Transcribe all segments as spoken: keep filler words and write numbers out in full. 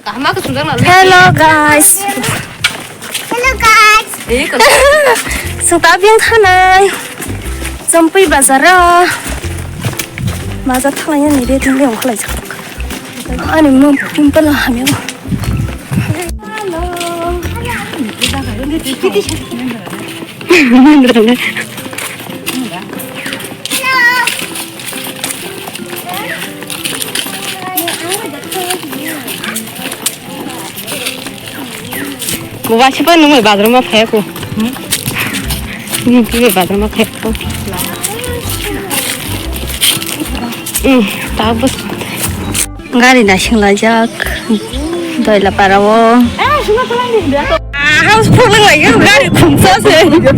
Kaham khe swngjak na. Hello guys. Hello guys. Ei, ka- Chwng ta biyang thanai. Champui bazar o. Bazar thanai ani re thang biyang khalai jak. Ani mom pimple hamya. Hello. Bo wasipa nungwi bazar ma phaiya ko. Nini twi bazar ma phaiya ko. Hmm, ta bus. Gari naising laijak Doilapara o. Aham phulung lai gari khumsa se. Khumsa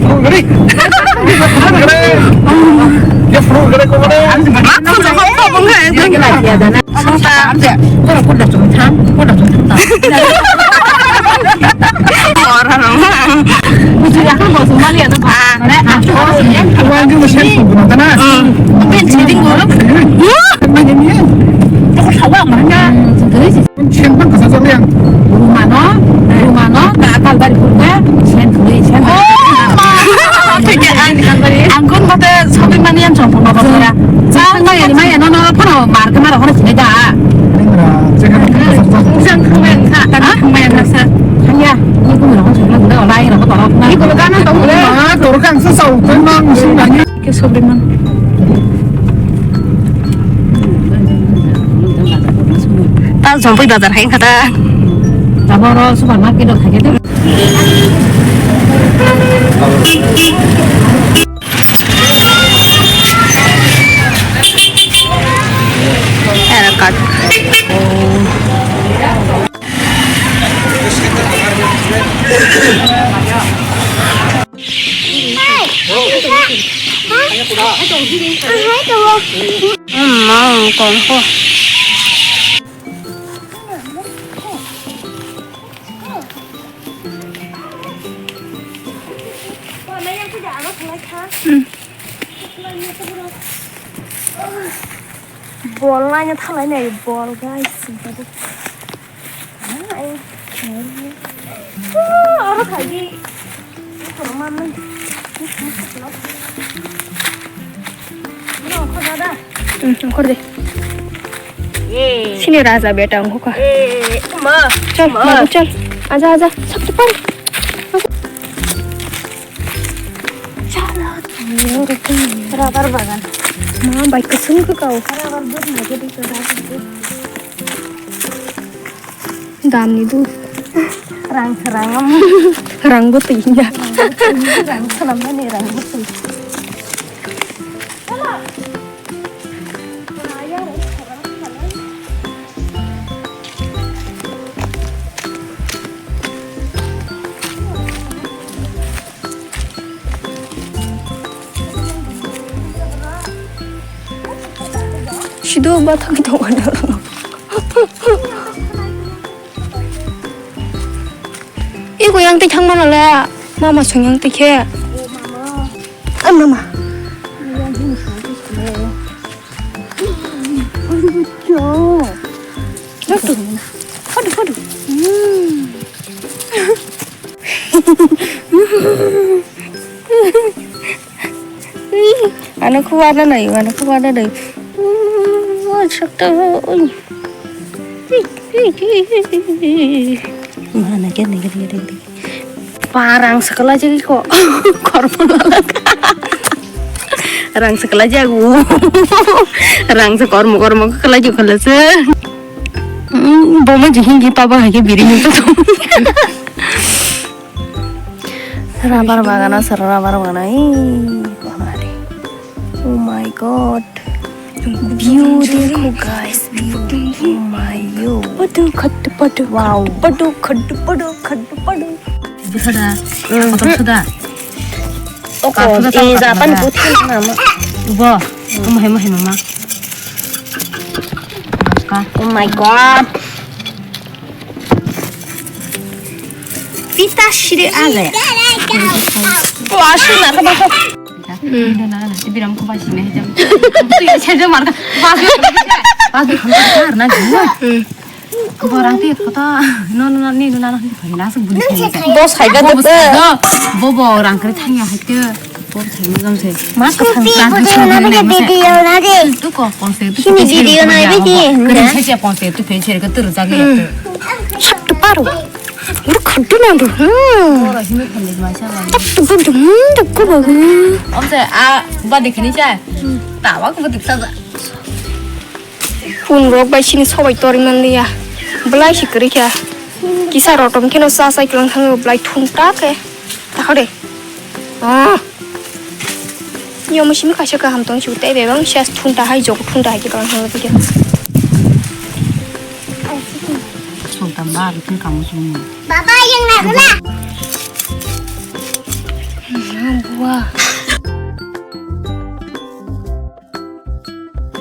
khumsa bung hai. Ora no. Sen bang kasa jor yang. Rumano, rumano, na kalbari kurga, sen thui, sen. Oh, ma. Ang, ang kun mate shopping mani yang chong pung ba. Jang maya, maya, no, no, phano mar ke mar hono sini da. Indra, cekar. Jang khumaya kha, ta khumaya kha sa. Hanya, ni kun ro hono sini da, lai ro ko ro. Ni kun kana tong le. Ma, tor kan sa sau, tong mang sini. Ke sobriman. Ta Jampui bazar hai khata. Taboro supermarket o thangkhe de. Era kat. Bol naina thalai nai bol guys. Oro khaidi. Oro manwi. Hmm, ongkhor de. Sini raja beta ongkha. Chal, babu, chal. Aja, aja. Sakti pari. Rubber bagan. Ma, bike kusung ke kau. Rubber boot na jadi ke rubber boot. Dam ni du. Rang serang am. Rang bo twi ya. Rang serang mani rang bo twi. Sido ba thang to wala. Iko yang tei thang mana la. Mama song yang tei khe. Ah, mama. Aduh, aduh. Hmm. Ano khuana nai, ano khuana nai. Oh, sakta. Mana ke ni ni ni. Pa rang sekolah jadi kok. Kormo lalak. Rang sekolah jago. Rang se kormo kormo sekolah juga lah se. Hmm, boma jihing kita bah ke biring itu. Rubber bagan asar rubber bagan ai. Oh my god. View dekho guys, view dekho. Oh my yo. Padu khat padu. Wow. Padu khat padu khat padu. Bisa dah. Kotor sudah. Oko, eh, Japan putih nama. Ubo. Kamu hema hema mama. Oh my god. Pita shiri aga. Oh, asu na ka ba. Hmm. Biram ko ba shine jam. Tu ya shine mar ka. Ba. Ba ko na. Hmm. Bo rang ti photo. No, no, no, ni no, no, no, ni na se budi. Bo sai ga de. Bo, bo rang kare thangya haite. Bo sai mo jam se. Ma ka thang. Rang kare thang na ma se. Video na de. Tu ko pon se tu. Sini video na video. Kare se se pon se tu phe se ka tur ja ge. Sat tu paro. Ur khadu na dur. Hmm. Bo ra sini khale ma sa ba. Tak tu bu dum tak ko ba. Om se a ba de khini cha. Ta wa ko de sa. Phone rok bai sini sobai tori manliya. Belai si kwrwi kha. Kisa rotom kheno cha chai kwlang thango belai thung ta khe. Takho de. Ah. Yo mo simi kaisa kaham tong siu tei bebang sias thung ta hai jok thung ta hai kwlang thango tei. Sultan ba rutun kamu sumi. Baba yang nak lah. Buah.